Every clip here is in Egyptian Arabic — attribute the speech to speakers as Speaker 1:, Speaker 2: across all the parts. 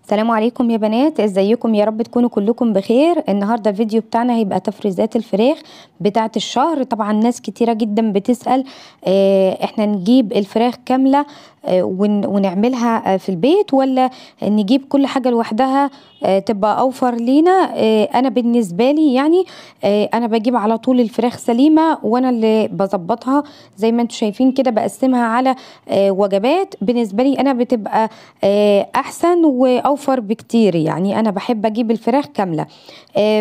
Speaker 1: السلام عليكم يا بنات، ازيكم؟ يا رب تكونوا كلكم بخير. النهارده الفيديو بتاعنا هيبقى تفريزات الفراخ بتاعه الشهر. طبعا ناس كتيرة جدا بتسأل احنا نجيب الفراخ كاملة ونعملها في البيت ولا نجيب كل حاجة لوحدها تبقى اوفر لينا. انا بالنسبة لي يعني انا بجيب على طول الفراخ سليمة وانا اللي بظبطها زي ما انتم شايفين كده، بقسمها على وجبات. بالنسبة لي انا بتبقى احسن واوفر بكتير. يعني انا بحب اجيب الفراخ كاملة،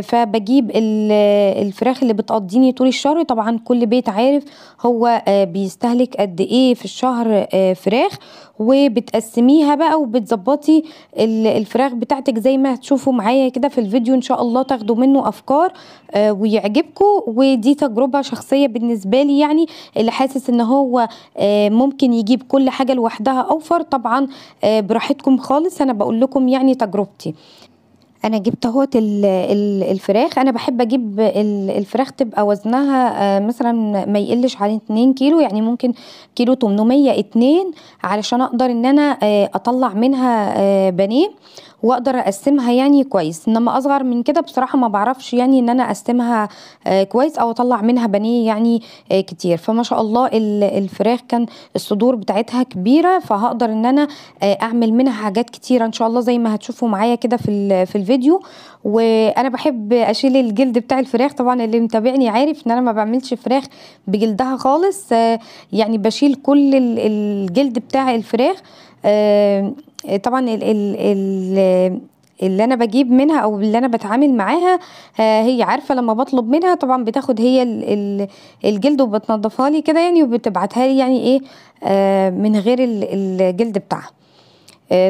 Speaker 1: فبجيب الفراخ اللي بتقضيني طول الشهر. طبعا كل بيت عارف هو بيستهلك قد ايه في الشهر فراخ، وبتقسميها بقى وبتظبطي الفراخ بتاعتك زي ما هتشوفوا معايا كده في الفيديو. ان شاء الله تاخدوا منه افكار ويعجبكم، ودي تجربة شخصية بالنسبة لي. يعني اللي حاسس ان هو ممكن يجيب كل حاجة لوحدها اوفر، طبعا براحتكم خالص، انا بقول لكم يعني تجربتي. انا جبت اهوت الفراخ. انا بحب اجيب الفراخ تبقى وزنها مثلا ما يقلش عن 2 كيلو، يعني ممكن كيلو 802، علشان اقدر ان انا اطلع منها بانيه واقدر اقسمها يعني كويس. انما اصغر من كده بصراحة ما بعرفش يعني ان انا اقسمها كويس او اطلع منها بانيه يعني كتير. فما شاء الله الفراخ كان الصدور بتاعتها كبيرة، فهقدر ان انا اعمل منها حاجات كتيرة ان شاء الله زي ما هتشوفوا معايا كده في الفيديو. وانا بحب اشيل الجلد بتاع الفراخ، طبعا اللي متابعني عارف ان انا ما بعملش فراخ بجلدها خالص، يعني بشيل كل الجلد بتاع الفراخ. طبعا اللي انا بجيب منها او اللي انا بتعامل معاها هي عارفه لما بطلب منها، طبعا بتاخد هي الجلد وبتنضفها لي كده يعني، وبتبعتها لي يعني ايه من غير الجلد بتاعها.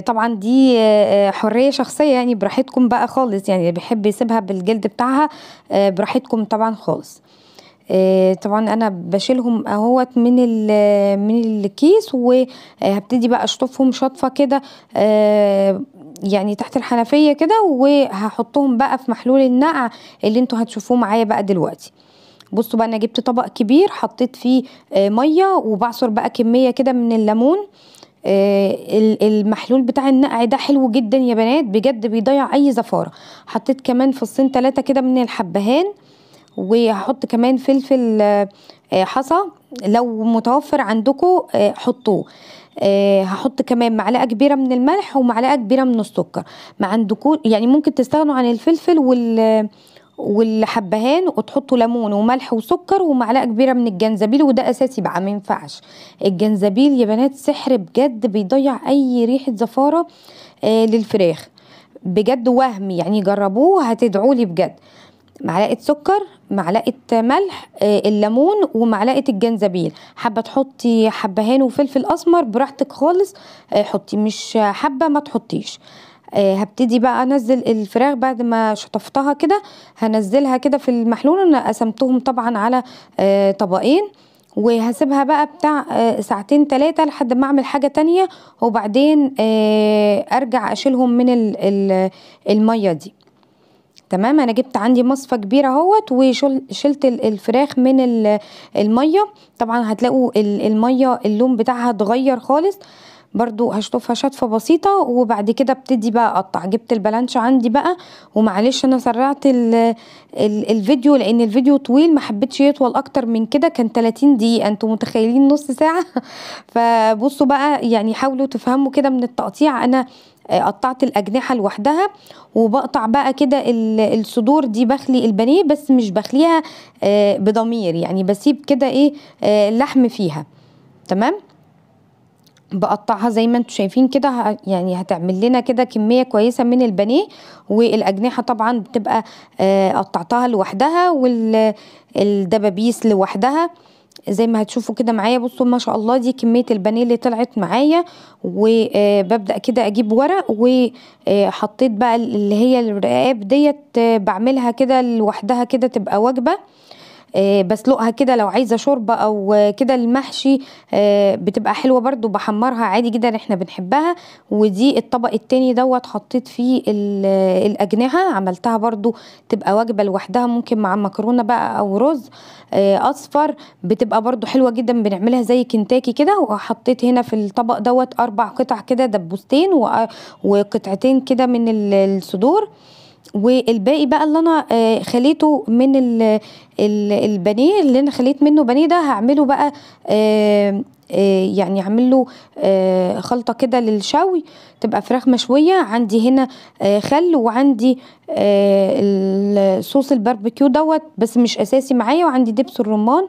Speaker 1: طبعا دي حرية شخصية يعني، براحتكم بقى خالص، يعني اللي بيحب يسيبها بالجلد بتاعها براحتكم طبعا خالص. طبعا انا بشيلهم اهوت من الكيس، وهبتدي بقى اشطفهم شطفه كده يعني تحت الحنفية كده، وهحطهم بقى في محلول النقع اللي انتوا هتشوفوه معايا بقى دلوقتي. بصوا بقى، انا جبت طبق كبير حطيت فيه مية، وبعصر بقى كمية كده من الليمون. المحلول بتاع النقع ده حلو جدا يا بنات، بجد بيضيع اي زفاره. حطيت كمان فصين 3 كده من الحبهان، وهحط كمان فلفل حصى لو متوفر عندكم حطوه. هحط كمان معلقه كبيرة من الملح ومعلقة كبيرة من السكر. ما عندكم يعني ممكن تستغنوا عن الفلفل والحبهان وتحطوا ليمون وملح وسكر ومعلقة كبيرة من الجنزبيل، وده اساسي بقى ما ينفعش. الجنزبيل يا بنات سحر بجد، بيضيع اي ريحه زفاره للفراخ بجد، وهم يعني جربوه هتدعولي بجد. معلقه سكر، معلقه ملح، الليمون، ومعلقة الجنزبيل. حابة تحطي حبهان وفلفل اسمر براحتك خالص، حطي، مش حابة ما تحطيش. هبتدي بقى انزل الفراخ بعد ما شطفتها كده، هنزلها كده في المحلول. انا قسمتهم طبعا على طبقين، وهسيبها بقى بتاع ساعتين 3 لحد ما اعمل حاجة تانية، وبعدين ارجع اشيلهم من المية دي. تمام. انا جبت عندي مصفى كبيرة اهوت، وشلت الفراخ من المية. طبعا هتلاقوا المية اللون بتاعها اتغير خالص، برضو هشطفها شطفه بسيطة، وبعد كده ابتدي بقى اقطع. جبت البلانش عندي بقى، ومعلش انا سرعت الفيديو لان الفيديو طويل، ما حبيتش يطول اكتر من كده، كان 30 دقيقة، انتوا متخيلين نص ساعة؟ فبصوا بقى يعني حاولوا تفهموا كده من التقطيع. انا قطعت الاجنحة لوحدها، وبقطع بقى كده الصدور دي، بخلي البانيه بس مش بخليها بضمير، يعني بسيب كده ايه اللحم فيها. تمام. بقطعها زي ما انتم شايفين كده، يعني هتعمل لنا كده كمية كويسة من البانيه. والاجنحه طبعا بتبقى قطعتها لوحدها، والدبابيس لوحدها زي ما هتشوفوا كده معايا. بصوا ما شاء الله دي كمية البانيه اللي طلعت معايا. وببدأ كده اجيب ورق، وحطيت بقى اللي هي الرقاب ديت، بعملها كده لوحدها كده تبقى وجبة. بسلقها كده لو عايزه شوربة او كده المحشي، بتبقى حلوة برضو، بحمرها عادي جدا، احنا بنحبها. ودي الطبق التاني دوت حطيت فيه الاجنحة، عملتها برضو تبقى وجبة لوحدها، ممكن مع مكرونه بقى او رز اصفر، بتبقى برضو حلوة جدا، بنعملها زي كنتاكي كده. وحطيت هنا في الطبق دوت 4 قطع كده، دبوستين وقطعتين كده من الصدور، والباقي بقى اللي انا خليته من البانيه اللي انا خليت منه بانيه ده، هعمله بقى يعني اعمل له خلطه كده للشوي، تبقى فراخ مشوية. عندي هنا خل، وعندي صوص الباربيكيو دوت بس مش اساسي معايا، وعندي دبس الرمان،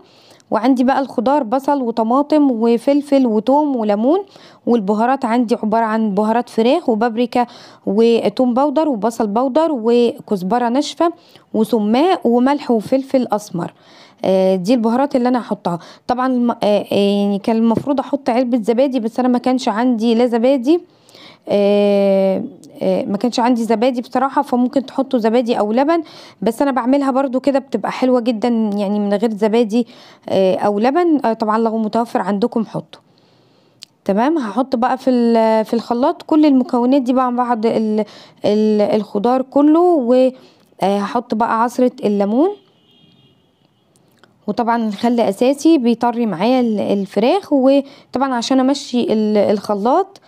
Speaker 1: وعندي بقى الخضار بصل وطماطم وفلفل وتوم وليمون، والبهارات عندي عبارة عن بهارات فراخ وبابريكا وتوم powder وبصل powder وكزبرة ناشفة وسماق وملح وفلفل اسمر. دي البهارات اللي انا هحطها. طبعا يعني كان المفروض احط علبة زبادي، بس انا ما كانش عندي لا زبادي، ما كانش عندي زبادي بصراحة، فممكن تحطوا زبادي او لبن، بس انا بعملها برضو كده بتبقى حلوة جدا يعني من غير زبادي او لبن. طبعا لو متوفر عندكم حطوا. تمام. هحط بقى في الخلاط كل المكونات دي بقى مع بعض، الخضار كله، وهحط بقى عصرة الليمون، وطبعا الخل اساسي بيطري معايا الفراخ. وطبعا عشان امشي الخلاط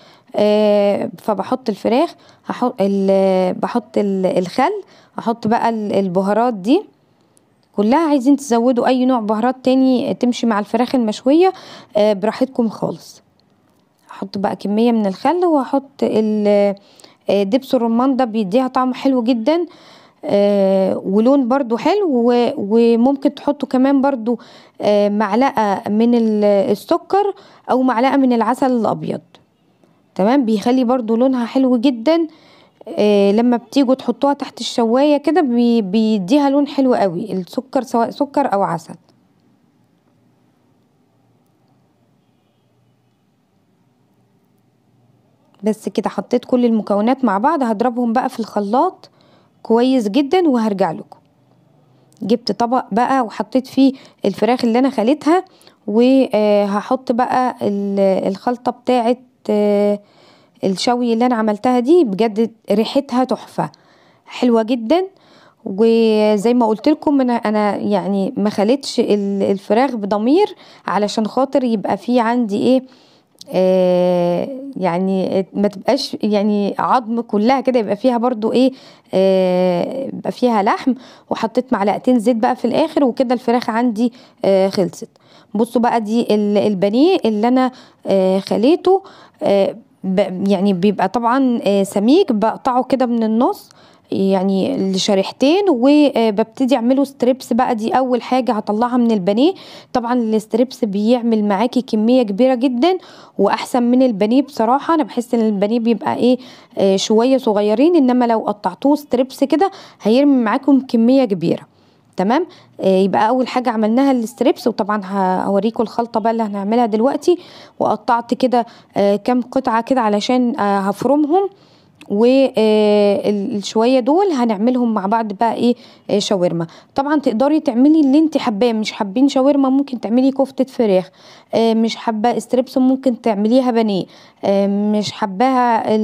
Speaker 1: فبحط الفراخ، بحط الخل، احط بقى البهارات دي كلها. عايزين تزودوا اي نوع بهارات تاني تمشي مع الفراخ المشوية براحتكم خالص. احط بقى كمية من الخل، واحط دبس الرمان ده بيديها طعم حلو جدا ولون برضو حلو. وممكن تحطوا كمان برضو معلقة من السكر او معلقة من العسل الابيض. تمام. بيخلي برضو لونها حلو جدا، لما بتيجوا تحطوها تحت الشواية كده بيديها لون حلو قوي، السكر سواء سكر او عسل. بس كده حطيت كل المكونات مع بعض، هضربهم بقى في الخلاط كويس جدا وهرجع لكم. جبت طبق بقى وحطيت فيه الفراخ اللي انا خليتها، وهحط بقى الخلطة بتاعت الشوي اللي انا عملتها دي. بجد ريحتها تحفة حلوة جدا. وزي ما قلت لكم انا يعني ما خليتش الفراخ بضمير علشان خاطر يبقى في عندي ايه، يعني ما تبقاش يعني عظم كلها كده، يبقى فيها برضو ايه، يبقى فيها لحم. وحطيت معلقتين زيت بقى في الاخر، وكده الفراخ عندي خلصت. بصوا بقى دي البانيه اللي انا خليته، يعني بيبقى طبعا سميك، بقطعه كده من النص يعني لشريحتين، وببتدي اعمله strips بقى. دي اول حاجة هطلعها من البانيه. طبعا ال strips بيعمل معاكي كمية كبيرة جدا واحسن من البانيه بصراحة. انا بحس ان البانيه بيبقى ايه شوية صغيرين، انما لو قطعتوه strips كده هيرمي معاكم كمية كبيرة. تمام. يبقى اول حاجة عملناها ال strips، وطبعا هوريكم الخلطة بقى اللي هنعملها دلوقتي. وقطعت كده كام قطعه كده علشان هفرمهم، والشويه دول هنعملهم مع بعض بقى ايه شاورما. طبعا تقدري تعملي اللي انت حباه، مش حابين شاورما ممكن تعملي كفته فراخ، مش حابة strips ممكن تعمليها بانيه، مش حباها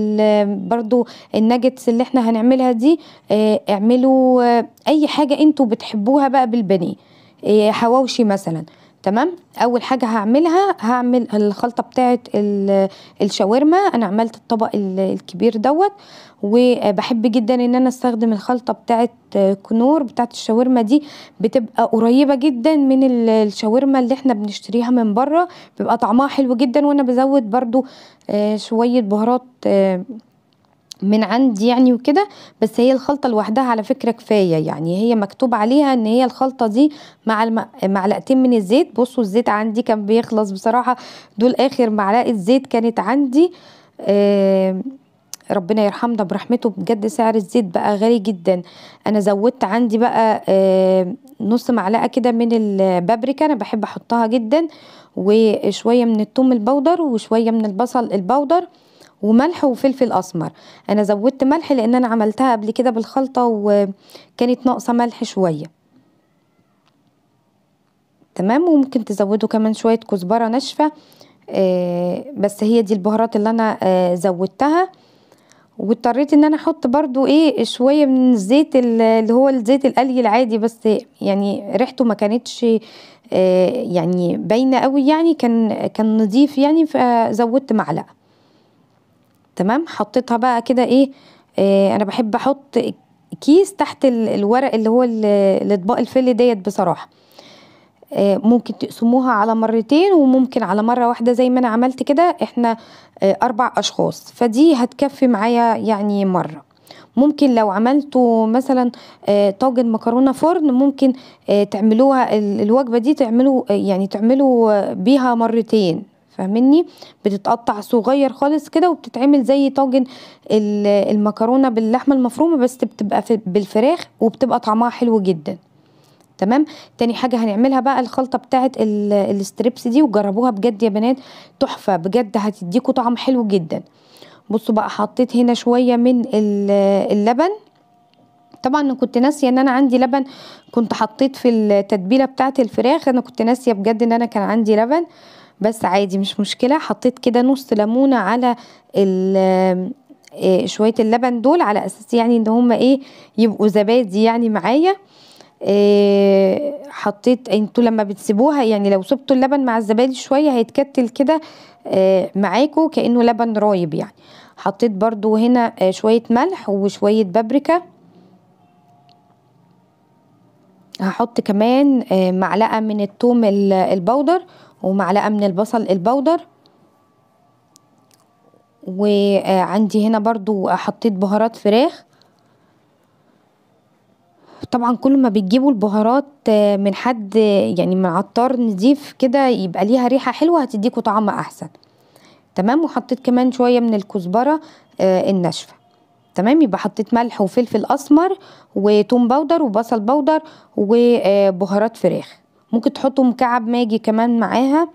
Speaker 1: برضو الناجتس اللي احنا هنعملها دي، اعملوا اي حاجة انتوا بتحبوها بقى بالبانيه، حواوشي مثلا. تمام. اول حاجة هعملها هعمل الخلطة بتاعه الشاورما. انا عملت الطبق الكبير دوت، وبحب جدا ان انا استخدم الخلطة بتاعه كنور بتاعه الشاورما دي، بتبقى قريبه جدا من الشاورما اللي احنا بنشتريها من بره، بيبقى طعمها حلو جدا. وانا بزود برضو شوية بهارات من عندي يعني وكده، بس هي الخلطة لوحدها على فكرة كفاية. يعني هي مكتوب عليها ان هي الخلطة دي مع معلقتين من الزيت. بصوا الزيت عندي كان بيخلص بصراحة، دول اخر معلقة زيت كانت عندي. ربنا يرحمنا برحمته، بجد سعر الزيت بقى غالي جدا. انا زودت عندي بقى نص معلقة كده من البابريكا، انا بحب احطها جدا، وشوية من الثوم ال powder، وشوية من البصل ال powder، وملح وفلفل اسمر. انا زودت ملح لان انا عملتها قبل كده بالخلطه وكانت ناقصه ملح شوية. تمام. وممكن تزودوا كمان شوية كزبرة ناشفة، بس هي دي البهارات اللي انا زودتها. واضطريت ان انا احط برضو ايه شوية من الزيت اللي هو الزيت القلي العادي، بس يعني ريحته ما كانتش يعني باينة قوي، يعني كان نضيف يعني، فزودت معلقة. تمام. حطيتها بقى كده ايه، انا بحب احط كيس تحت الورق اللي هو الاطباق الفل ديت بصراحة. ممكن تقسموها على مرتين وممكن على مرة واحدة زي ما انا عملت كده، احنا 4 اشخاص، فدي هتكفي معايا يعني مرة. ممكن لو عملتوا مثلا طاجن مكرونة فرن ممكن تعملوها الوجبة دي، تعملوا يعني تعملوا بيها مرتين، فاهميني؟ بتتقطع صغير خالص كده وبتتعمل زي طاجن المكرونة باللحمة المفرومة، بس بتبقى بالفراخ وبتبقى طعمها حلو جدا. تمام. تاني حاجة هنعملها بقى الخلطة بتاعت ال strips دي، وجربوها بجد يا بنات تحفة بجد، هتديكوا طعم حلو جدا. بصوا بقى حطيت هنا شوية من اللبن، طبعا انا كنت ناسية ان انا عندي لبن، كنت حطيت في التتبيلة بتاعت الفراخ، انا كنت ناسية بجد ان انا كان عندي لبن، بس عادي مش مشكلة. حطيت كده نص ليمونة على شوية اللبن دول، على اساس يعني ان هما ايه يبقوا زبادي يعني معايا. حطيت، انتوا لما بتسيبوها يعني لو سبتوا اللبن مع الزبادي شوية هيتكتل كده معاكوا كأنه لبن رايب يعني. حطيت برضو هنا شوية ملح وشوية بابريكا. هحط كمان معلقة من الثوم ال powder ومعلقة من البصل ال powder، وعندي هنا برضو حطيت بهارات فراخ. طبعا كل ما بتجيبوا البهارات من حد يعني من عطار نضيف كده يبقى ليها ريحة حلوة، هتديكوا طعم احسن. تمام. وحطيت كمان شوية من الكزبرة الناشفة. تمام. يبقى حطيت ملح وفلفل اسمر وتوم powder وبصل powder وبهارات فراخ. ممكن تحطوا مكعب ماجي كمان معاها،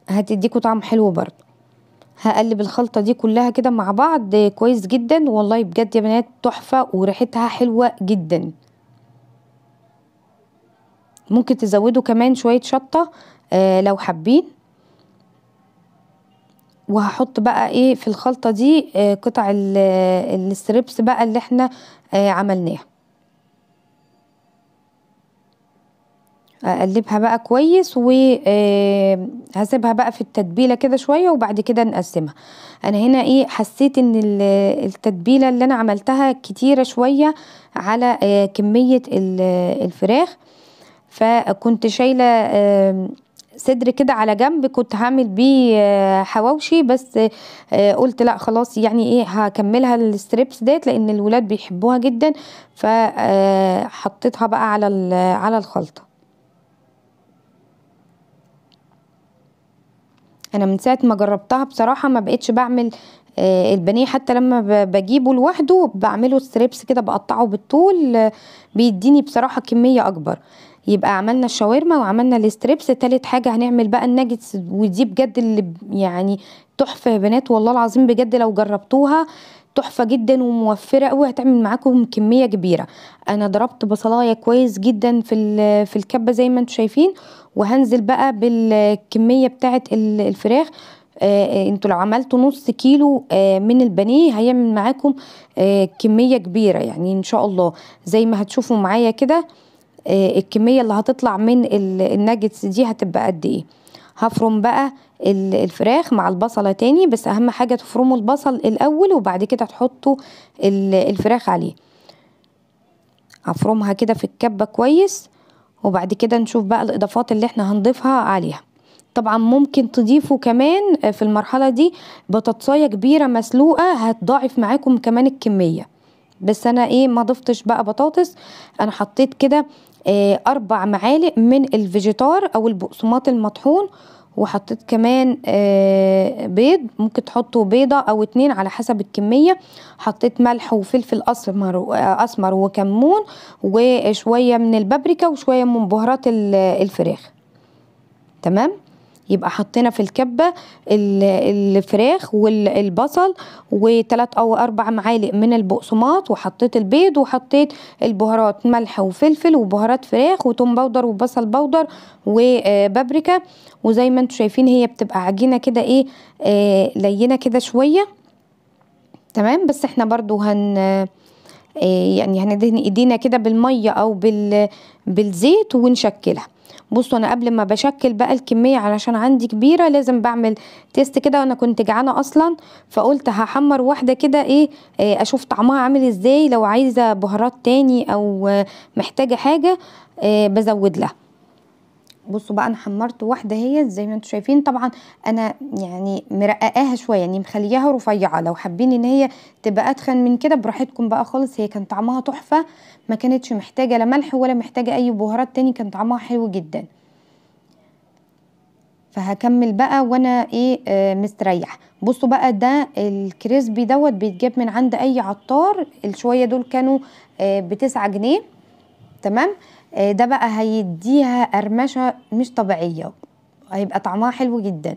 Speaker 1: هتديكوا طعم حلو برضو. هقلب الخلطة دي كلها كده مع بعض كويس جدا، والله بجد يا بنات تحفة وريحتها حلوة جدا. ممكن تزودوا كمان شوية شطة لو حابين. وهحط بقى ايه في الخلطة دي قطع ال strips بقى اللي احنا عملناها. اقلبها بقى كويس، وهسيبها بقى في التتبيله كده شوية وبعد كده نقسمها. انا هنا ايه حسيت ان التتبيله اللي انا عملتها كتيرة شوية على كمية الفراخ، فكنت شايله صدر كده على جنب كنت هعمل بيه حواوشي، بس قلت لا خلاص يعني ايه هكملها ال strips ديت لان الولاد بيحبوها جدا، فحطيتها بقى على الخلطة. انا من ساعة ما جربتها بصراحة ما بقتش بعمل البانيه، حتى لما بجيبه لوحده بعمله strips كده بقطعه بالطول، بيديني بصراحة كمية اكبر. يبقى عملنا الشاورما وعملنا ال strips. تالت حاجة هنعمل بقى الناجتس، ودي بجد اللي يعني تحفة يا بنات والله العظيم بجد لو جربتوها تحفة جدا وموفره قوي، هتعمل معاكم كمية كبيرة. انا ضربت بصلايه كويس جدا في الكبه زي ما انتم شايفين، وهنزل بقى بالكمية بتاعه الفراخ. انتوا لو عملتوا نص كيلو من البانيه هيعمل معاكم كمية كبيرة يعني ان شاء الله. زي ما هتشوفوا معايا كده الكمية اللي هتطلع من الناجتس دي هتبقى قد ايه. هفرم بقى الفراخ مع البصله تاني، بس اهم حاجة تفرموا البصل الاول وبعد كده تحطوا الفراخ عليه. هفرمها كده في الكبه كويس، وبعد كده نشوف بقى الاضافات اللي احنا هنضيفها عليها. طبعا ممكن تضيفوا كمان في المرحلة دي بطاطسايه كبيرة مسلوقة، هتضاعف معاكم كمان الكمية، بس انا ايه ما ضفتش بقى بطاطس. انا حطيت كده 4 معالق من الفيجيتار او البقسماط المطحون، وحطيت كمان بيض، ممكن تحطوا بيضة او 2 على حسب الكمية. حطيت ملح وفلفل اسمر وكمون وشوية من البابريكا وشوية من بهارات الفراخ. تمام. يبقى حطينا في الكبه الفراخ والبصل و3 او 4 معالق من البقسماط، وحطيت البيض، وحطيت البهارات ملح وفلفل وبهارات فراخ وتوم powder وبصل powder وبابريكا. وزي ما انتم شايفين هي بتبقى عجينه كده ايه لينه كده شوية، تمام. بس احنا برضو يعني هندهن ايدينا كده بالمية او بالزيت ونشكلها. بصوا انا قبل ما بشكل بقى الكمية علشان عندي كبيرة لازم بعمل test كده، وانا كنت جعانة اصلا فقلت هحمر واحدة كده ايه اشوف طعمها عامل ازاي، لو عايزه بهارات تاني او محتاجه حاجة بزود لها. بصوا بقى انا حمرت واحدة هي زي ما انتم شايفين، طبعا انا يعني مرققاها شوية، يعني مخلياها رفيعة، لو حابين ان هي تبقى اتخن من كده براحتكم بقى خالص. هي كان طعمها تحفة، ما كانتش محتاجه لا ملح ولا محتاجه اي بهارات تاني، كان طعمها حلو جدا. فهكمل بقى وانا ايه مستريح. بصوا بقى ده ال crispy دوت بيتجاب من عند اي عطار، الشويه دول كانوا ب9 جنيه، تمام. ده بقى هيديها قرمشه مش طبيعية، هيبقى طعمها حلو جدا.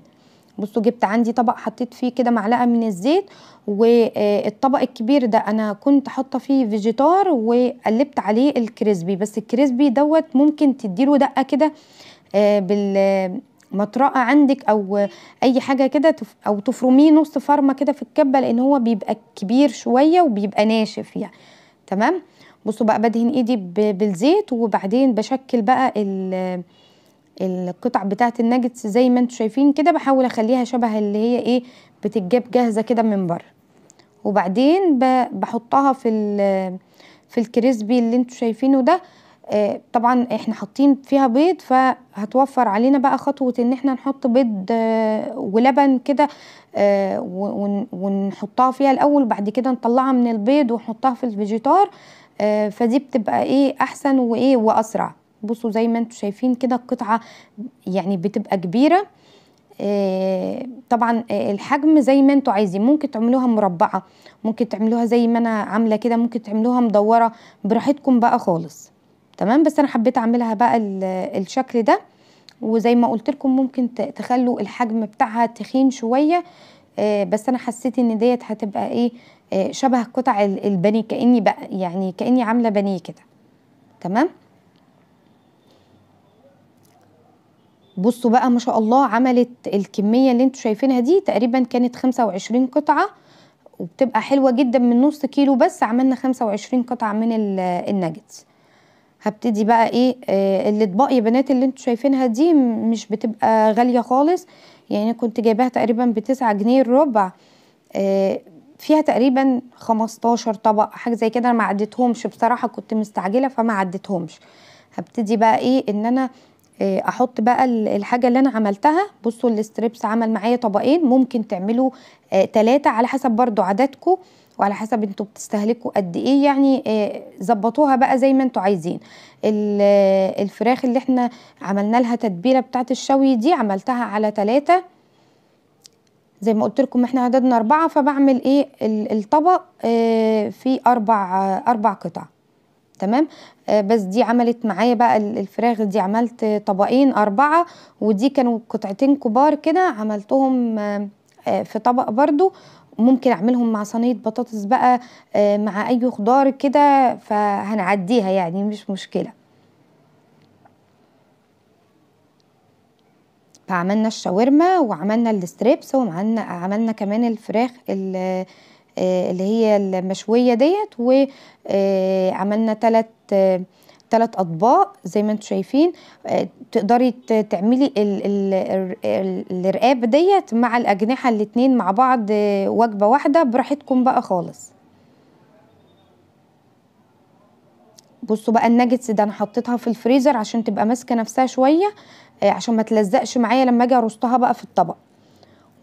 Speaker 1: بصوا جبت عندي طبق حطيت فيه كده معلقه من الزيت، والطبق الكبير ده انا كنت حاطه فيه فيجيتار وقلبت عليه ال crispy، بس ال crispy دوت ممكن تديله دقه كده بالمطرقه عندك او اي حاجة كده، او تفرميه نص فرمه كده في الكبه، لان هو بيبقى كبير شوية وبيبقى ناشف يعني، تمام. بصوا بقى بدهن ايدي بالزيت، وبعدين بشكل بقى القطع بتاعه الناجتس زي ما انتم شايفين كده، بحاول اخليها شبه اللي هي ايه بتتجاب جاهزة كده من بره، وبعدين بحطها في ال crispy اللي انتم شايفينه ده. طبعا احنا حاطين فيها بيض، فهتوفر علينا بقى خطوة ان احنا نحط بيض ولبن كده ونحطها فيها الاول، وبعد كده نطلعها من البيض ونحطها في الفيجيتار، فدي بتبقى ايه احسن وايه واسرع. بصوا زي ما انتم شايفين كده القطعة يعني بتبقى كبيرة، طبعا الحجم زي ما انتم عايزين، ممكن تعملوها مربعه، ممكن تعملوها زي ما انا عامله كده، ممكن تعملوها مدورة، براحتكم بقى خالص، تمام. بس انا حبيت اعملها بقى الشكل ده، وزي ما قلت لكم ممكن تخلوا الحجم بتاعها تخين شوية، بس انا حسيت ان ديت هتبقى ايه شبه قطع البانيه، كاني بقى يعني كاني عامله بانيه كده، تمام. بصوا بقى ما شاء الله عملت الكمية اللي انتوا شايفينها دي، تقريبا كانت 25 قطعه، وبتبقى حلوة جدا. من نص كيلو بس عملنا 25 قطعه من الناجتس. هبتدي بقى ايه الاطباق يا بنات اللي انتوا شايفينها دي مش بتبقى غالية خالص، يعني كنت جايباها تقريبا ب9 جنيه الربع، فيها تقريبا 15 طبق حاجة زي كده، انا ما عديتهمش بصراحة، كنت مستعجلة فما عديتهمش. هبتدي بقى ايه ان انا احط بقى الحاجة اللي انا عملتها. بصوا ال strips عمل معايا طبقين، ممكن تعملوا 3 على حسب برضو عددكم وعلى حسب انتوا بتستهلكوا قد ايه، يعني ظبطوها بقى زي ما انتوا عايزين. الفراخ اللي احنا عملنا لها تتبيله بتاعه الشوي دي عملتها على 3 زي ما قلت لكم، احنا عددنا 4، فبعمل ايه الطبق فيه 4 قطع، تمام. بس دي عملت معايا بقى الفراخ دي عملت طبقين 4، ودي كانوا قطعتين كبار كده عملتهم في طبق برضو، ممكن اعملهم مع صينية بطاطس بقى مع اي خضار كده، فهنعديها يعني مش مشكلة. فعملنا الشاورما وعملنا ال strips وعملنا عملنا كمان الفراخ اللي هي المشويه ديت، وعملنا 3 اطباق زي ما انتم شايفين. تقدري تعملي الرقاب ديت مع الاجنحة الاتنين مع بعض وجبة واحدة، براحتكم بقى خالص. بصوا بقى الناجتس ده انا حطيتها في الفريزر عشان تبقى ماسكه نفسها شوية، عشان ما تلزقش معايا لما اجي ارصها بقى في الطبق.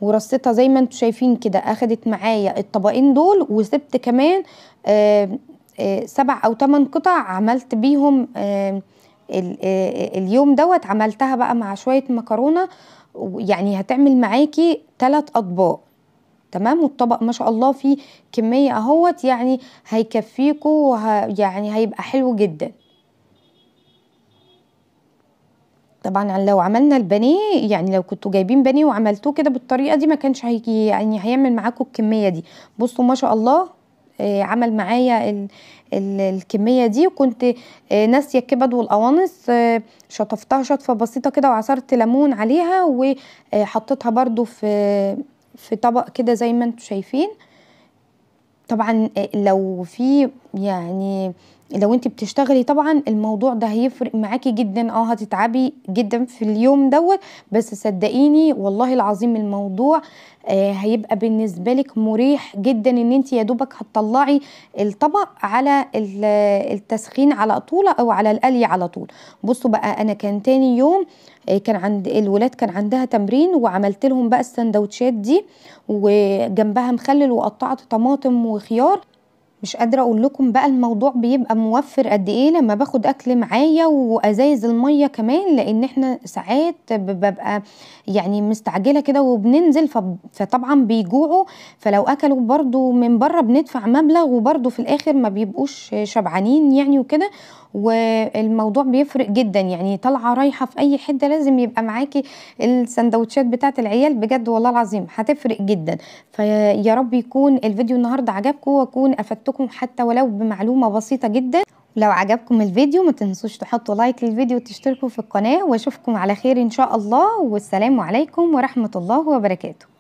Speaker 1: ورصيتها زي ما انتم شايفين كده، اخدت معايا الطبقين دول، وسبت كمان 7 أو 8 قطع عملت بيهم اليوم دوت. عملتها بقى مع شوية مكرونة، يعني هتعمل معاكي 3 أطباق، تمام. والطبق ما شاء الله فيه كمية اهوت، يعني هيكفيكوا، يعني هيبقى حلو جدا. طبعا لو عملنا البانيه، يعني لو كنتوا جايبين بانيه وعملتوه كده بالطريقة دي ما كانش هيجي يعني هيعمل معاكم الكمية دي. بصوا ما شاء الله عمل معايا الكمية دي. وكنت ناسيه الكبد والقوانص، شطفتها شطفه بسيطة كده وعصرت ليمون عليها وحطيتها برده في طبق كده زي ما انتم شايفين. طبعا لو في يعني لو انت بتشتغلي طبعا الموضوع ده هيفرق معاكي جدا، هتتعبي جدا في اليوم دوت، بس صدقيني والله العظيم الموضوع هيبقى بالنسبة لك مريح جدا، ان انت يا دوبك هتطلعي الطبق على التسخين على طول او على القلي على طول. بصوا بقى انا كان تاني يوم كان عند الولاد كان عندها تمرين، وعملت لهم بقى السندوتشات دي وجنبها مخلل وقطعت طماطم وخيار. مش قادرة اقول لكم بقى الموضوع بيبقى موفر قد ايه لما باخد اكل معايا وازايز المية كمان، لان احنا ساعات ببقى يعني مستعجلة كده وبننزل، فطبعا بيجوعوا، فلو اكلوا برضو من بره بندفع مبلغ وبرضو في الاخر ما بيبقوش شبعانين يعني وكده، والموضوع بيفرق جدا. يعني طالعه رايحة في اي حتة لازم يبقى معاكي السندوتشات بتاعه العيال، بجد والله العظيم هتفرق جدا. فيا رب يكون الفيديو النهارده عجبكم واكون افدتكم حتى ولو بمعلومة بسيطة جدا. لو عجبكم الفيديو ما تنسوش تحطوا لايك للفيديو وتشتركوا في القناة، واشوفكم على خير ان شاء الله، والسلام عليكم ورحمة الله وبركاته.